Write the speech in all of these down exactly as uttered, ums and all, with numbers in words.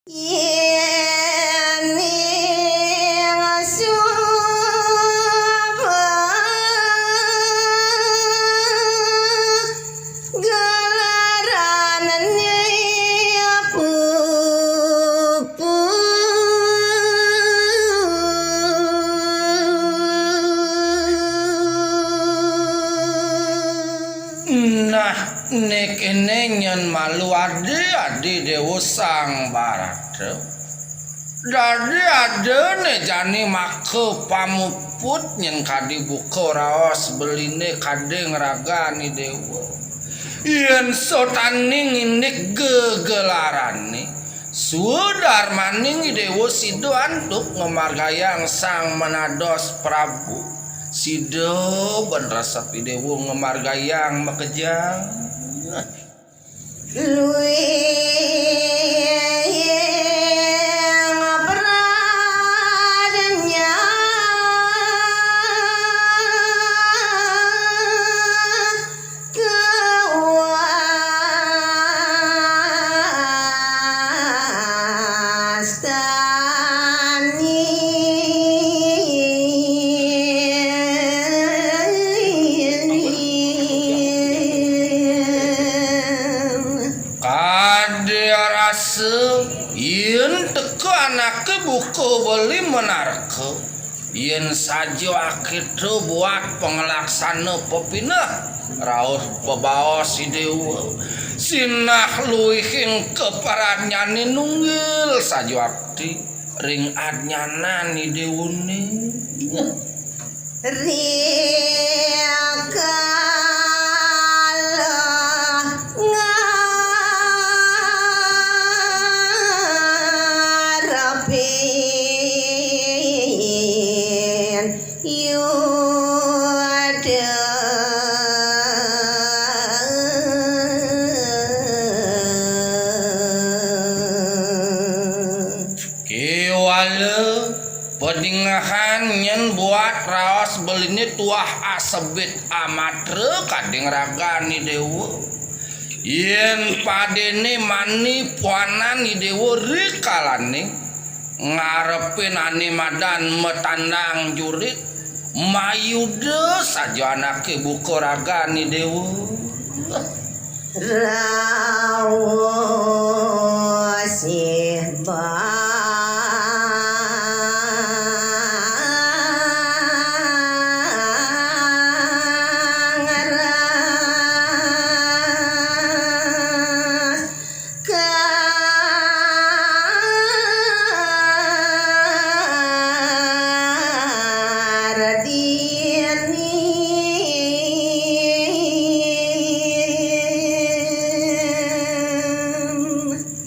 Yén ing suba gelarane puput. Nah, né kéné nyén malu adi-adi Déwa Sang Barata. Dadi adané jani maka pamuput nyén kadi buka raos beliné kadi ngragan I Déwa. Yén sataning indik gegelarané, swadarmaning I Déwa sida antuk ngamargayang sang menados Prabu. Sida ban resep I Déwa ngamargayang makejang. Luih ing pradnya kewastani. Kadi rasa yén teka anaké buka beli menarka, yén saja akéto buat panglaksana pepineh rauh bebaos I Déwa, sinah luihing kapradnyané nunggil saja akti ring adnyanan I Déwané. Rikala ngarepin Yuda. Kéwala padingehan nyén buat raos beliné tuah asebit amatra kadi ngragan I Déwa. Yén padéné mani puanan I Déwa rikalané ngarepin ané madan matandang jurit, mayuda saja anaké buka ragan I Déwa. Rauh sih bangeras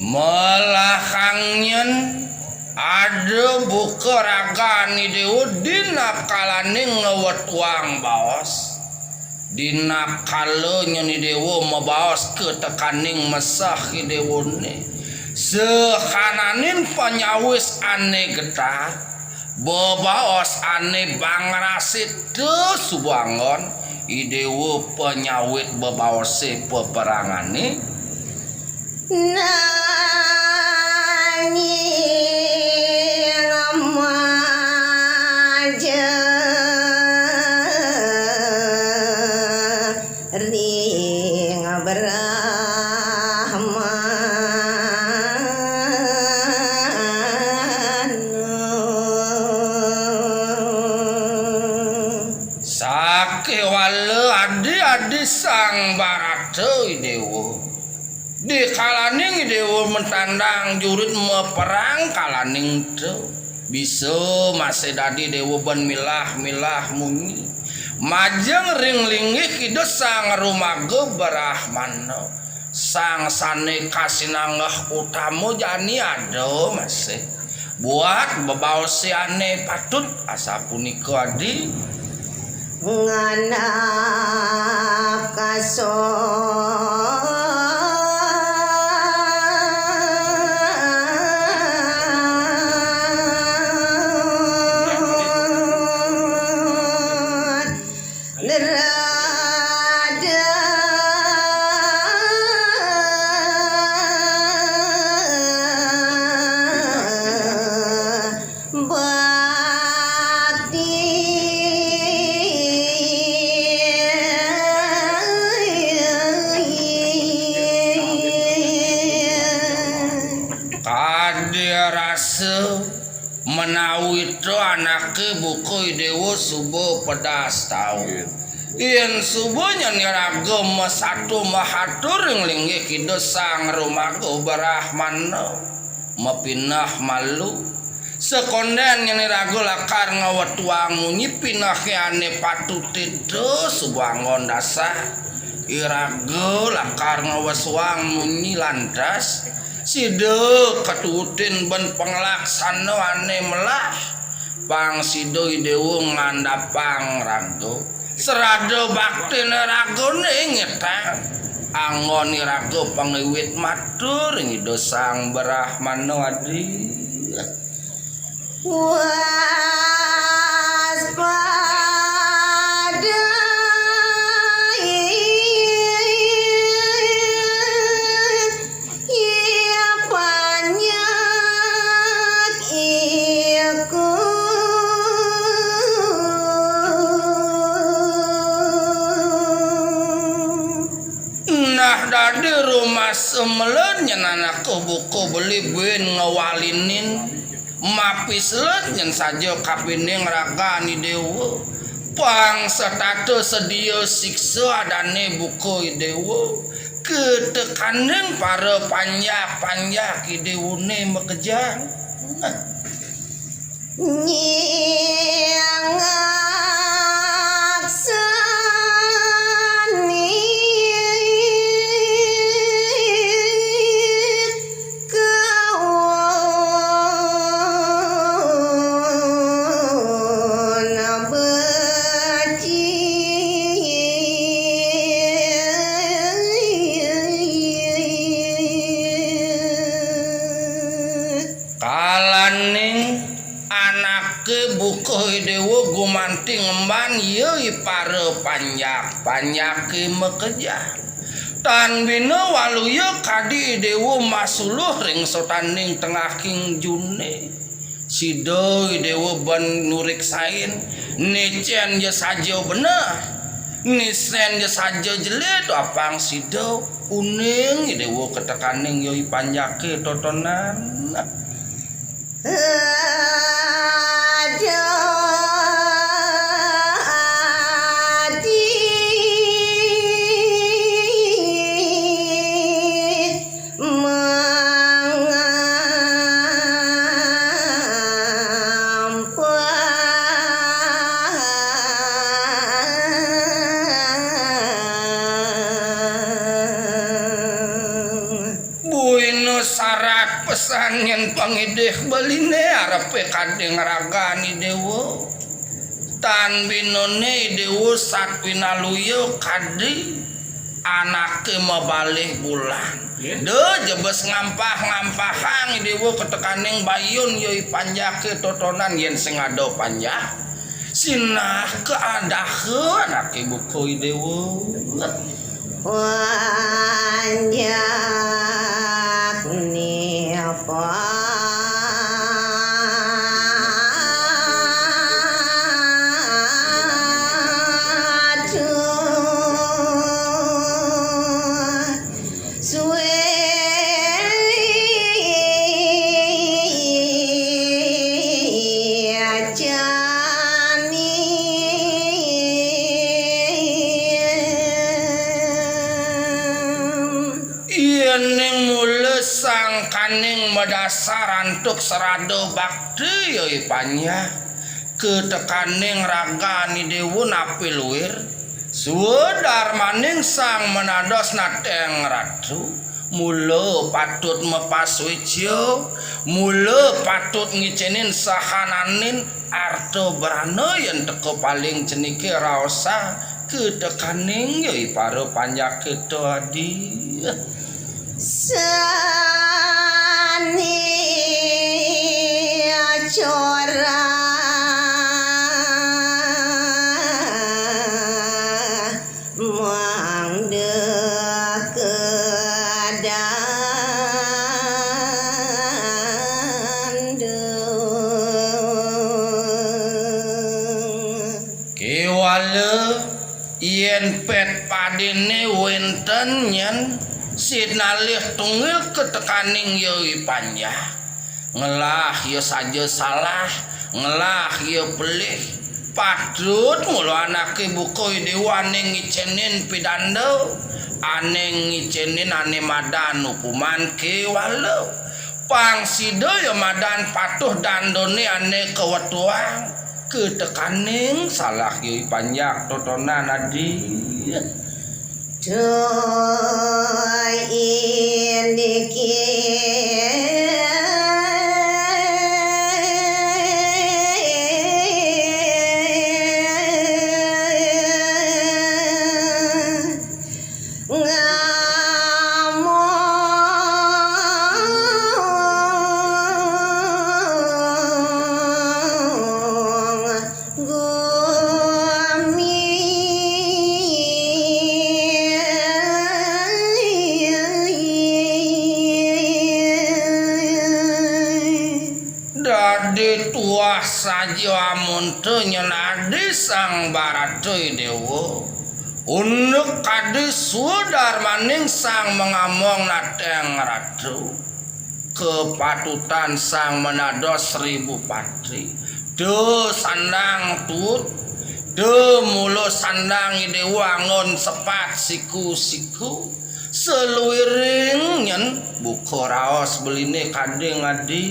Malahang nyén ada buka ragan I Déwa dina kalané ngwetuang baos. Dina kala nyén I Déwa mabaos ka tekaning meseh I Déwané, sahananing panyawis ané getar, bebaos ané bangrasé suba anggon, I Déwa panyawit bebaosé peperangané. Nanging majeng ring Brahmana. Sakéwala adi-adi Sang Barata I Déwa. Dikalaning I Déwa matandang jurit maperang kalaning ento, bisa masih dadi Déwa ban milah-milah munyi. Majeng ring linggih Ida Sang Rumaga Brahmana, sang sané kasinanggeh utama jani ada masih. Buat bebaosé ané patut asapunika adi. Nganakasa. Nerada. Anaké buka I Déwa suba pedas tau. Yén suba nyen iraga masatu mahatur ring linggih Ida Sang Ramaga Brahmana, mapineh malu. Sakondén nyen iraga lakar ngwetuang munyi pinehé ané patut ida suba anggon dasar. Iraga lakar ngwesuang munyi lantas, sida katuutin ban panglaksana ané melah. Pang sida I Déwa ngandapang raga. Srada baktiné ragané ngitang. Anggon iraga pangiwit matur ring Ida Sang Brahmana, adi. Waspada Iya panjak iku. Nah, dadi rumasa meled nyen anaké buka beli buin ngwalinin, mapisled nyen saja kapining ragan I Déwa. Pang setata sedia siksa adané buka I Déwa. Ketekaning para panjak-panjak I Déwané makejang. Nyang aksani kawon beci. Kalaning anaké buka I Déwa gumanti ngemban, ya i para panjak, panjaké makejang. Tan bina waluya kadi I Déwa masuluh ring sotaning tengahing juné. Sida I Déwa ban nuriksain, né cén ja saja beneh, né sén ja saja jelé, apang sida uning I Déwa ketekaning ya i panjaké totonan. Aja adi mangampang. Buina sarat pesan nyen pangidih beliné arepé kading ragan I Déwa. Tan binané I Déwa satwinaluya kadi anaké mabalih bulan. Nggih. Da jebes ngampah-ngampahang I Déwa ketekaning bayun ya i panjaké totonan yén sing ada panjak. Sinah keadaha anaké buka I Déwa. Panjak ni apa? Suwe jani. Yéning mula sangkaning madasar antuk srada bakti ya i panjak, ketekaning ragan I Déwa napi luir, swadarmaning sang manados nateng ratu, mula patut mapasuéca, mula patut ngicénin sahananing arta brana yén teka paling ceniké raosang ketekaning ya i para panjaké to adi. Sani cora mangda kedandung. Kéwala yén pét padéné wénten nyen sinalih tunggil ketekaning ya i panjak. Ngelah ya saja salah, Ngelah ya pelih, patut mula anaké buka Déwa ané ngicénin pidanda, ané ngicénin ané madan hukuman kéwala. Pang sida ya madan patuh dandané ané kawetuang, katekaning salah ya I Panjak totonan adi. Duh, indiki. Ngamong gumi. Dadi tuah saja amonta nyén adi Sang Barata Déwa. Unduk kadi sudarmaning Sang Mangamong Nateng Ratu. Kepatutan Sang Manados Seribu Patri. Da sandang tut, da mula sandang I Déwa anggon sepat siku-siku. Saluiring nyén buka raos beliné kading adi.